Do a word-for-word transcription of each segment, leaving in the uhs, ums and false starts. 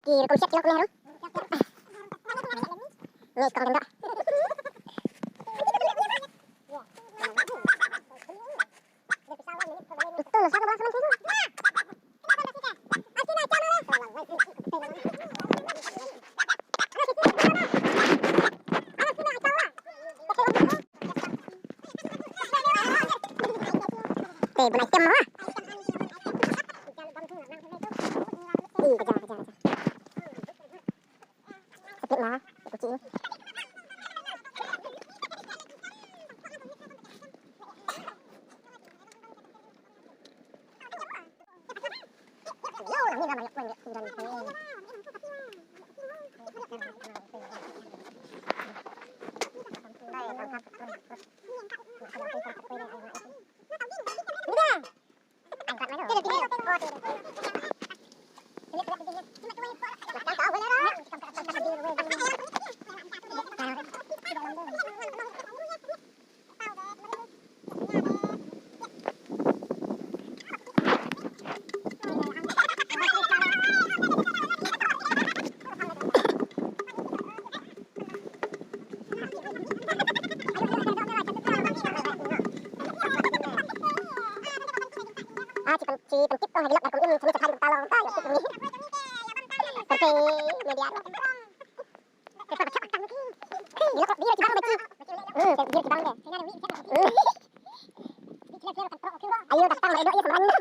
Ki rukom siat ki long kumne ruh. Ni kong dendok. Itu loh, siapa bola semen situ? Eh, bun item mah. Ih, kejar, kejar, kejar. Split lah, kucing. Ah, ci pyn-, ci pyntip tang ha ki lok, kat kum im, sngewthuh ha ki bynta long, ka ïa tip ni. Kyrpei media. Ki lok, ki lok ki bang baki. Hmm, ki lok ki bang de. Hmm. Ayo, datang, mai dok, ya, sembarang.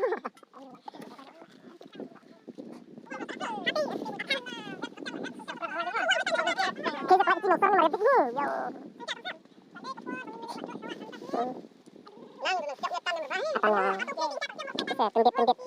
Kita pergi sini, sana, mana pergi? Yo. Katanya. Oke, pendek, pendek.